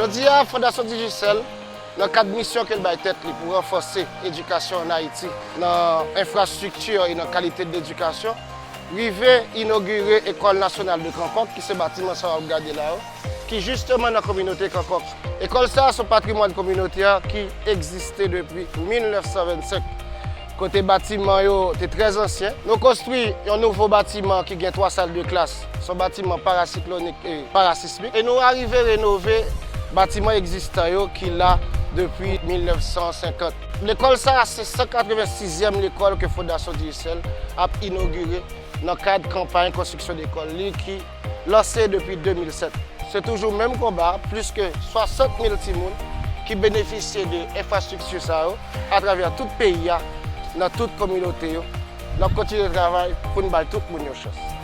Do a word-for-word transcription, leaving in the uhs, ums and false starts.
Jodi a, Fondasyon Digicel, nan kad misyon ke l bay tèt li pou ranfòse edikasyon ann Ayiti, nan enfrastrikti e nan kalite de ledikasyon, rive inogire Ekòl Nasyonal de Kannkòk, ki se batiman sa w ap gade la yo, ki jisteman nan kominote Kannkòk. Ekòl sa a se yon patrimwàn kominotè ki egziste depi mil nèf san vennsenk, kote batiman yo te trè ansyen. Nou konstwi yon nouvo batiman ki gen twa sal de klas. Se yon batiman parasiklonik e parasismik. E nou arive renove batiman egzistan yo ki la depi mil nèf san senkant. Lekòl sa a se san katrevensizyèm lekòl ke Fondasyon Digicel ap inogire nan kad kanpay konstriksyon lekòl li ki lanse depi de mil sèt. Se toujou menm konba, plis ke swasant mil timoun ki benefisye de enfrastrikti sa yo atravè tout peyi a, nan tout kominote yo. N ap kontinye travay pou n bay tout moun yon chans.